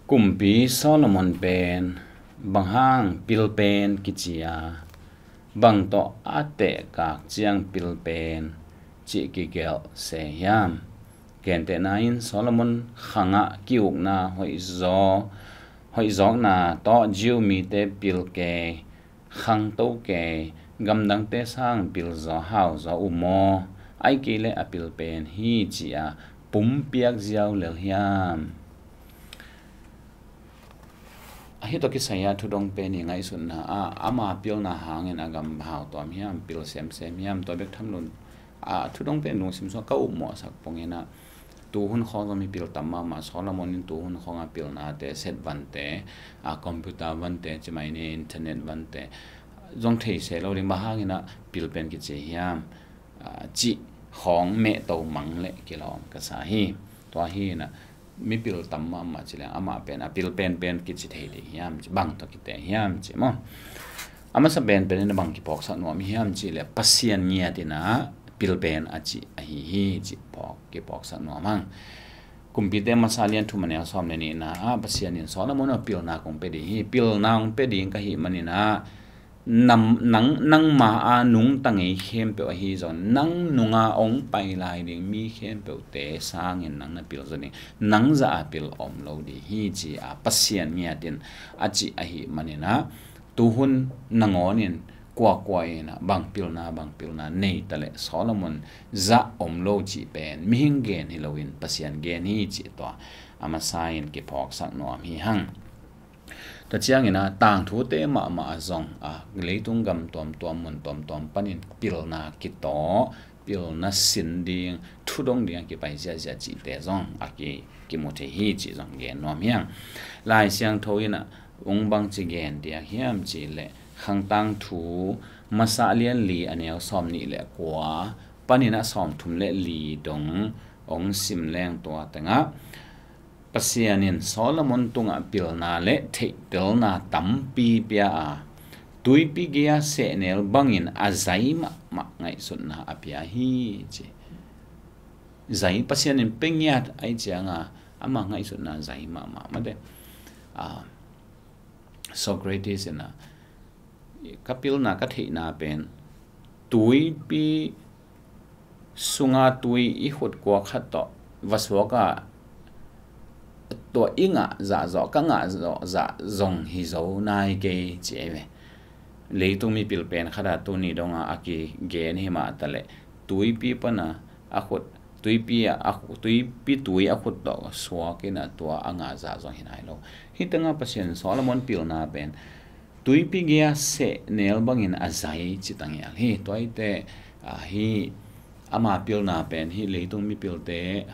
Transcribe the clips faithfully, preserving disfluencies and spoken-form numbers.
Kumpi Solomon pen bang hang pilpen kici a, bang tawh a tehkak ciang pilpen cih kigelh se hiam? Gentehna in Solomon khangah ki-ukna hoihzaw hoihzawkna tawh Jew mite pilkei khangto kei gamdangte sang pilzaw hauzaw uh maw? Ai kei leh a pilpen hi ci-a pumpiak ziau lel hiam? Ahi tawh kisai-a thudong pen i ngaihsutna ah ama pilna hangin a gam hau tuam hiam, pil semsem hiam, tua bek tham lo in a thudong pen lungsim sungah ka upmawhsak pongin ah, tuhun khawng zong mi pil tam mahmah. Solomon in tuhun khawng a pilnate, set vante, a computer vante, cimai ni internet vante zong thei se lo ding, bang hangin ah pilpen kici hiam? Cih khawng mehto mang leh kilawm ka sa hi. Tua hi in ah mipil tam mahmah ci leng amah pen a pilpen pen kici thei ding hiam ci, bang tawh kite hiam ci maw? A masa penpen in a bang kiphawksak nuam hiam cih leh Pasian ngiat in ah pilpen a cih ahi hi cih phawk kiphawksak nuam hang. Kumpite masa lian thum a neu sawm le nihna ah Pasian in Solomon a pilna kong pia ding hi, pilna kong pia ding ka hih manin ah nang, nangma a nungta ngei khempeuh ahi zong nang nunga hong pai lai ding mi khempeuhte sangin nang na pil zaw ding, nang zah a pil om lo ding hi ci-a Pasian ngiat in a cih ahi manin ah tuhun nangawn in kuakua in ah bang pilna bang pilna nei ta leh Solomon zah om lo cih pen mihing gen hi loin Pasian gen hi cih tua a masa in kiphawksak nuam hi hang. Tua ciangin ah tangthute mahmah a zong a leitung gam tuamtuam mun tuamtuam panin pilna kitaw, pilna sin ding, thudong ding a kipai ziahziah cihte zong a ki, kimu thei hi cih zong gen nuam hi hang. Lai Siangtho in ah ung bangci gen diak hiam cih leh Khangtang Thu masa lian li a neu sawm nih le kua panin ah sawm thum le li dong ong sim leng tua tengah Pasian in Solomon tungah pilna le theihtelna tampi pia a, tuipi gei-a sehnel bangin a zai mahmah ngaihsutna a pia hi ci. Zai, Pasian in pia ngiat ahih ciangin ama ngaihsutna zai mahmah mate. A, Socrates in ah ka pilna ka theihna pen tuipi sunga tui i khut kua khat tawh va suak a, tua i ngah zah zawh, ka ngah zawh zah zong hi zo nai kei ci ei ve. Leitung mipil pen khat a tuni dong a a kigen hi mah ta leh tuipi pan a a khut, tuipi a, a khu-, tuipi tui a khut tawh suak in ah tua a ngah zah zong hi nai lo. Hih tengah Pasian Solomon pilna pen tuipi gei-a sehnel bangin a zai ci ta ngial hi. Tua hi teh, a, hih ama pilna pen hih leitung mipilte,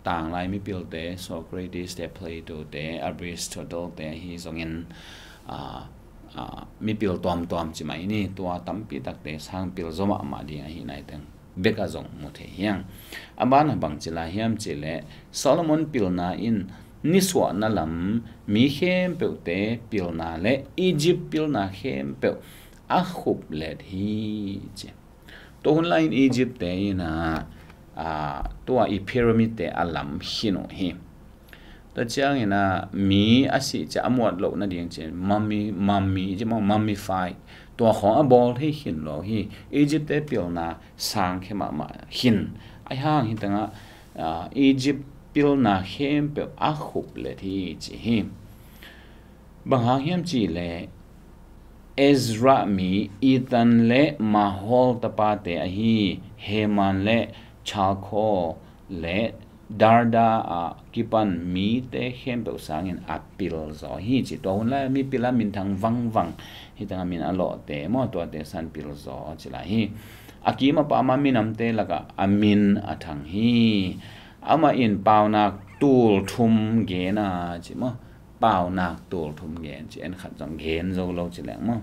tanglai mipilte, Socrates te, Plato te, Aristotle te ahi zongin, a, a, mipil tuamtuam ci mai ni, tua tampi takte sang pil zaw mahmah ding ahi nai teng bek a zong mu thei hi hang. A ban ah bang ci lai hiam cih leh Solomon pilna in nisuahna lam mi khempeuhte pilna le Egypt pilna khempeuh a khuplet hi ci. Tua hun lai in Egypt te in ah, a, tua i pyramid te a lam khin uh hi. Tua ciangin ah mi a sih ciang a muat loh nading ci, mummy, mummy ci maw, mummify, tua khawng a bawl thei khin lo hi. Egypt te pilna sang khia mahmah khin. Ahi hang hih tengah, a, Egypt pilna khempeuh a khuplet hi ci hi. Bang hang hiam cih leh Ezra mi Ethan le Mahol tapate ahi Heman le Chalcol le Darda a kipan mite khempeuh sangin a pil zaw hi ci. Tua hun lai mipil a minthang vangvang, hih tengah min a lawhte maw, tuate san pil zaw ci lai hi. A kim a pam a minamte lakah a min a thang hi. Amah in paunak tul thum gen a ci maw. Paunak tul thum gen ci, en khat zong gen zo lo ci leng maw,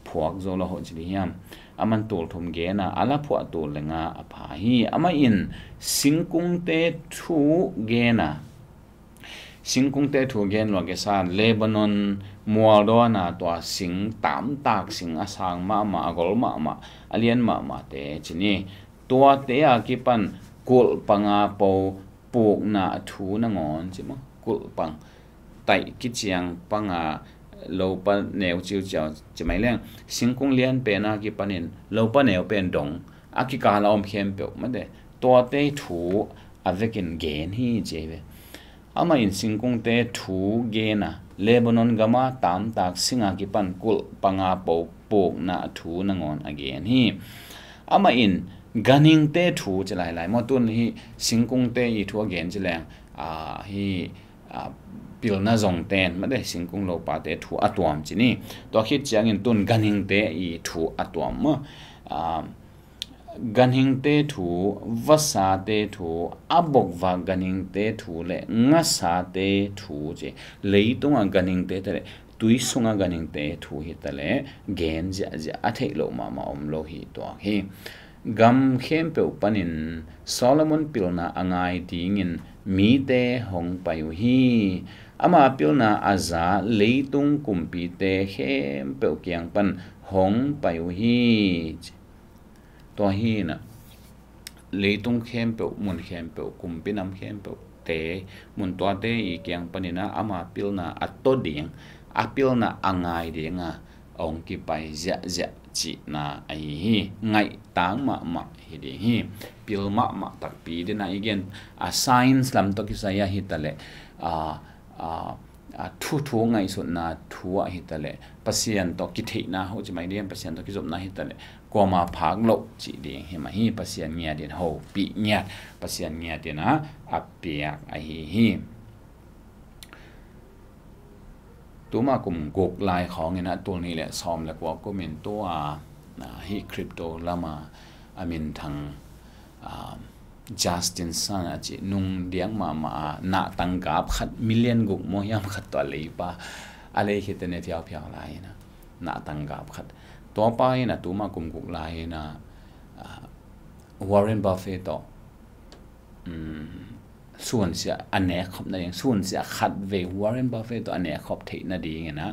phuak zo lo hoh ci dih hiam? Aman tul thum gen a, a la phuah tul le nga a pha hi. Amah in singkungte thu gen a, singkungte thu gen lua kei sa, Lebanon mualdawn a tua sing tamtak, sing a sang mahmah, a gol mahmah, a lian mahmahte ci ni. Tuate a kipan kulhpang a po pukna thu nangawn ci maw, kulhpang taih kiciang panga lopa neu ciuciau ci mai leng, singkung lian pena kipanin lopa neu pen dong a kikala om khempeuh mate, tuate thu a vekin gen hi ci ve. Amah in singkungte thu gen a, Lebanon gama tamtak singa kipan kulh panga po pukna thu nangawn a gen hi. Amah in ganhingte thu ci lailai maw, tun hi singkungte i thu a gen ci leng, a, hi, a, pilna zongten mate singkung lopate thu a tuam ci ni. Tua khit ciangin tun ganhingte i thu a tuam maw. A, ganhingte thu, vasate thu, a bokvak ganhingte thu le ngasate thu ci. Leitunga ganhingte te le tui sunga ganhingte thu hi ta le gen ziahziah a theih loh mahmah om lo hi tuak hi. Gam khempeuh panin Solomon pilna a ngai dingin mite hong pai uh hi. Ama pilna a za leitung kumpite khempeuh kiang pan hong pai uh hi. Tua hi inah leitung khempeuh, mun khempeuh, kumpinam khempeuh te, mun tuate i kiang paninah ama pilna a to ding, a pilna a ngai dinga hong kipai ziahziah cihna ahi hi. Ngaihtak mahmah hi ding hi. Pil mahmah takpi dina i gen a, science lam tawh kisai ahi ta le, a, a, a, thuthu ngaihsutna thu ahi ta le, Pasian tawh kitheihna ho ci mai ding, Pasian tawh kizopna hi ta le, kuama phak loh cih ding hi mah hi. Pasian ngiat in hopih ngiat, Pasian ngiat in a, a piak ahi hi. Tuma kum guk lai khawng inah tul nih le sawm le kua kum in tua, a, hi crypto lama a minthang, a, Justin Sun a ci nung diak mahmah a, nahtang gap khat million guk maw hiam khat tua leipa a lei khit teh ne phiauphiau lai inah, nahtang gap khat. Tua pa inah tuma kum guk lai inah, a, Warren Buffett tawh, um, sunsia a nekkhop nading, sunsia khat vei Warren Buffett tawh a nekkhop theih nading inah,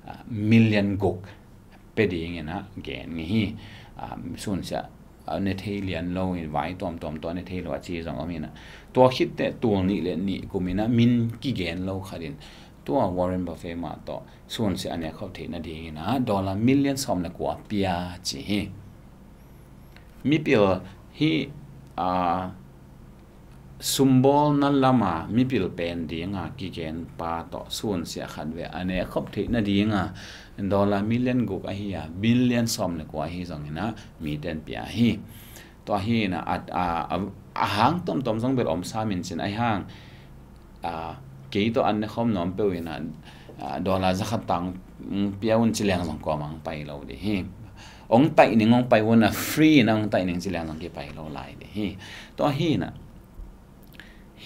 a, million guk pia ding inah gen ngei hi. A, sunsia a ne thei lian lo in vai tuamtuam tawh a ne thei lo a ci zong om inah, tua khit teh tul nih le nih kum inah min kigen lo khat in tua Warren Buffett mah tawh sunsia a nekkhop theih nading inah dollar million sawm le kua pia ci hi. Mipil hi, a, sumbawlna lama mipil pen dinga kigen pa tawh sunsia khat vei a nekkhop theih nadinga dollar million guk ahi a, million sawm le kua ahi zong inah miten pia hi. Tua hi inah a, a, a, a hang tomtom zong bel om sam in cin ahi hang, a, kei tawh an ne khawm nuam peuh inah, a, dollar zakhat tang, mm, pia un ci leng zong kuamah hong pai lo ding hi. Hong taih ning hong pai un a, free inah hong taih ning ci leng zong kipai lo lai ding hi. Tua hi inah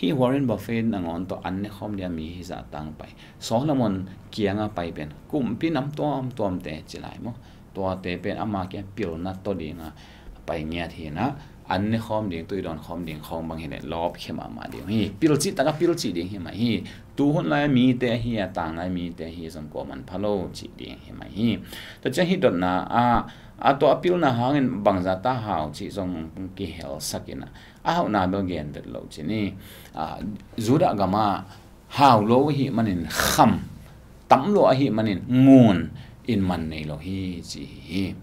hi Warren Buffett nangawn tawh an ne khawm dia mi hi zah tang pai, Solomon kianga pai pen kumpi nam tuamtuamte ci lai maw. Tuate pen ama kia pilna to dinga pai ngiat hi inah, an ne khawm ding, tui dawn khawm ding khawng bang hi le lawp khia mahmah ding hi. Pil cih taka pil cih ding hi mah hi. Tu hun lai mite hi a, tang lai mite hi zong kuaman pha lo cih ding hi mah hi. Tua ciang hi dotna a, a tua a pilna hangin bangza ta hau cih zong kihel sak inah, a hauhna bel gen vet lo ci ni. A, Judah gama hau lo ahi manin kham tam lo ahi manin ngun in man nei lo hi ci hi.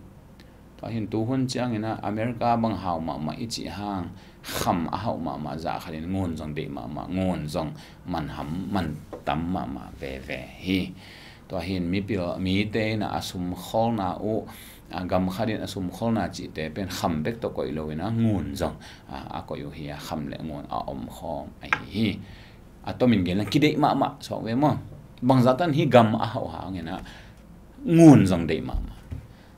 Tua hin tu hun ciang inah America bang hau mahmah i cih hang kham a hauh mahmah zah khat in ngun zong deih mahmah, ngun zong man ham, man tam mahmah veve hi. Tua hin mipil, mite inah a sumkholna uh, a, gam khat in a sumkholna cihte pen kham bek tawh koih lo inah ngun zong, a, a koih uh hi a, kham le ngun a om khawm ahi hi. A tomin gen le kideih mahmah suak ve maw. Bangza tan hi gam a hauh hang inah ngun zong deih mahmah.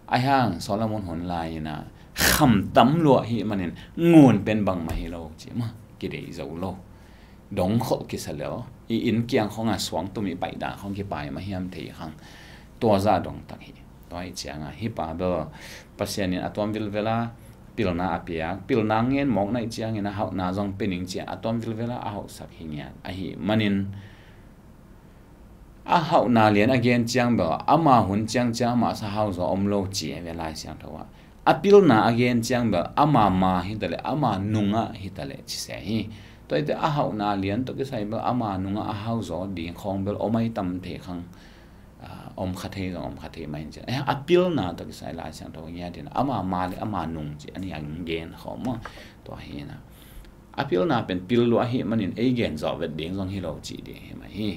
Ahi hang Solomon hun lai inah kham tam lua hi manin ngun pen bangmah hi lo ci maw, kideih zo lo. Dong kholh kisa lel, i inn kiang khawng a suang tum i paih dan khawng kipai mah hiam thei khang. Tua zah dong tak hi. Tua hi cianga hi pa bel Pasian in a tuam vilvel a pilna a piak, pilna ngen mawk naih ciangin a hauhna zong pia ning cia a tuam vilvel a a hauhsak hi ngiat ahi manin, a hauhna lian a gen ciang bel ama hun ciang ciang ama sa hau zaw om lo ci ve Lai Siangtho ah. A pilna a gen ciang bel ama ma hi ta le, ama nungah hi ta le ci se hi. Tua hi te a hauhna lian tawh kisai bel ama nungah a hau zaw ding khawng bel om ahi tam thei khang, a, om kha thei zong om kha thei mah hi ci. Eh, a pilna tawh kisai Lai Siangtho ngiatin ama ma le ama nung ci a ni a gen khawm maw. Tua hi na. A pilna pen pil lua ahih manin ei gen zawh vet ding zong hi lo cih ding hi mah hi.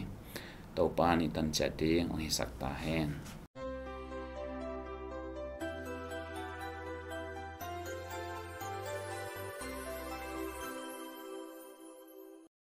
Topa nih tan ciat ding hong hisak ta hen.